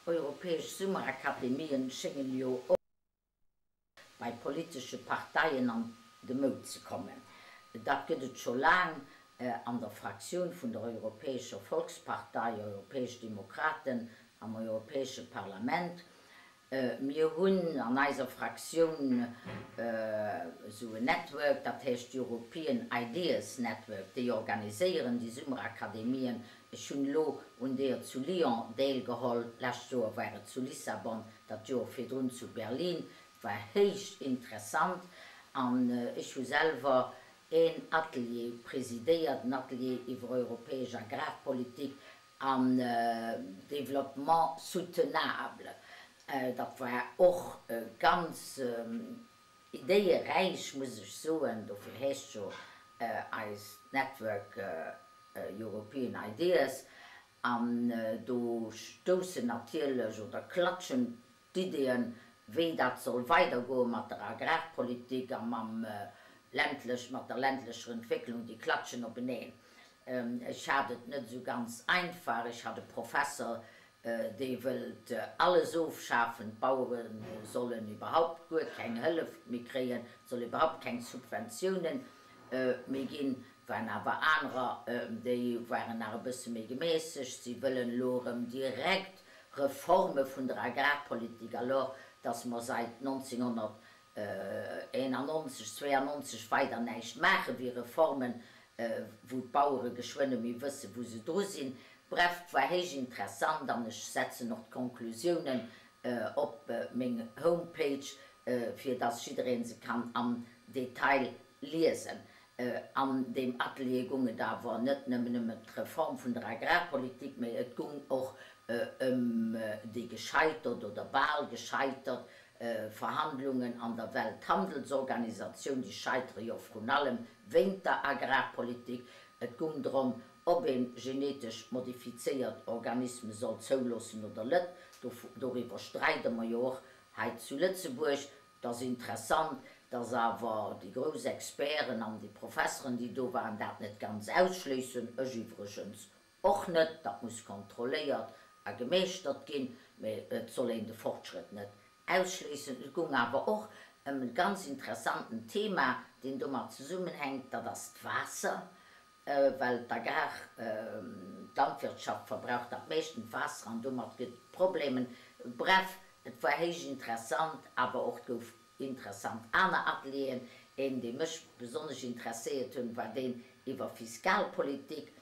Europäesch Summerakademien schéngen jo och bei politesche Parteien an de Moud ze kommen. Dat gëtt et scho laang an der Fraktioun vun der Europäescher Volkspartei, Europäesch Demokraten, am Europäesche Parlament. Mir hunn an eiser Fraktioun esou en Network, dat heescht European Ideas Network. Déi organiséieren déi Summerakademien. Ech hunn elo un deeër zu Lyon deelgeholl, d'lescht Joer war et zu Lissabon, dat Joer virdrun zu Berlin. Et war héich interessant an ech hu selwer een Atelier presidéiert, en Atelier iwwer europäesch Agrarpolitik An Développement soutenable. Dat war och ganz idéieräich, muss ech soen. Dofir heescht jo eist Network European Ideas. An do stoussen natierlech oder klatschen d'Iddeen, wéi dat soll weidergoe mat der Agrarpolitik a mam ländlech, mat der ländlecher Entwécklung, déi klatschen openeen. Ech hat et net esou ganz einfach. Ech hat e Professer, dee wëllt alles ofschafen, d'Bauere sollen iwwerhaupt guer keng Hëllef méi kréien, et soll iwwerhaupt keng Subventiounen méi ginn. Et waren awer anerer, déi waren nach e bësse méi gemässegt, si wëllen elo erëm direkt Reforme vun der Agrarpolitik, alors dass mer seit 1991, 92 weider näischt maache wéi Reformen, wou d'Bauere geschwënn méi wësse wou se dru sinn. Bref, 't war héich interessant an ech setzen och d'Konklusiounen op meng Homepage, fir dass jiddereen se kann am Detail liesen. An deem Atelier gung et awer net nëmmen ëm d'Reform vun der Agrarpolitik, mee et gung och ëm déi gescheitert oder bal gescheitert Verhandlungen an der Welthandelsorganisatioun. Déi scheitere jo vrun allem wéint der Agrarpolitik. Et gung drëm, ob ee genetesch modifizéiert Organisme soll zouloossen oder net. Doriwwer streide mer jo och hei zu Lëtzebuerg. Et ass interessant, dass awer déi grouss Experten an déi Professeren, déi do waren, dat net ganz ausschléissen, ech iwwregens och net. Dat muss kontrolléiert a gemeeschtert ginn, mä et soll een de Fortschrëtt net ausschléissen. Et goung awer och ëm e ganz interessanten Thema, deen domat zesummenhänkt, dat ass d'Waasser. Well d'Agrar, d'Landwirtschaft verbraucht am meeschten d'Waasser an domat gëtt et Problemen. Bref, et war héich interessant, awer och et gouf interessant aner Atelieren. Een, dee mech besonnesch interesséiert hunn, war deen iwwer Fiskalpolitik.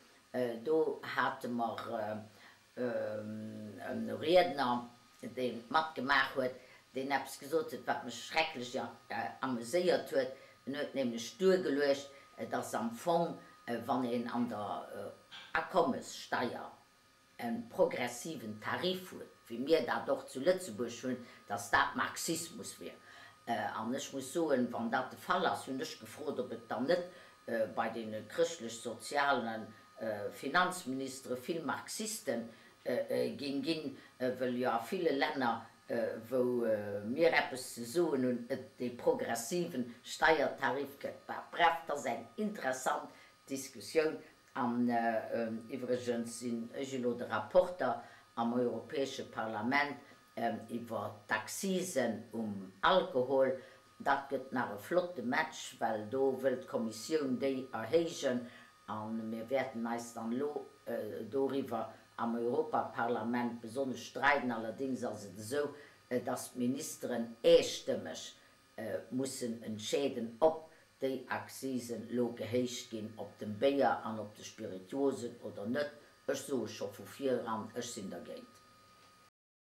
Do hate mer e Riedner, dee matgemaach huet, deen eppes gesot huet, wat mech schrecklech ameséiert huet. En huet nämlech duergeluecht, dass am Fong, wann een an der Akommessteier e progressiven Tarif huet, wéi mir dat och zu Lëtzebuerg hunn, dass dat Marxismus wier. An ech muss soen, wann dat de Fall ass, hunn ech gefrot, ob et dann net bei deene chrëschtlech-sozialen Finanzministere vill Marxisten géing ginn, wëll jo a ville Länner, wou mir eppes ze soen hunn, et dee progressiven Steiertarif gëtt. Bah, bref, 't ass eng interessant Diskussioun. An iwwregens sinn ech elo de Rapporter am Europäesche Parlament iwwer d'Accisen um Alkohol. Dat gëtt nach e flotte Match, well do wëll d'Kommissioun déi erhéijen a mir wäerten eis dann elo doriwwer am Europaparlament besonnesch streiden. Allerdéngs ass et esou, dass d'Ministeren eestëmmeg mussen entscheeden, ob déi Accisen elo gehéicht ginn op dem Béier an op de Spirituosen oder net. Ech soe scho vu vireran, ech sinn dergéint.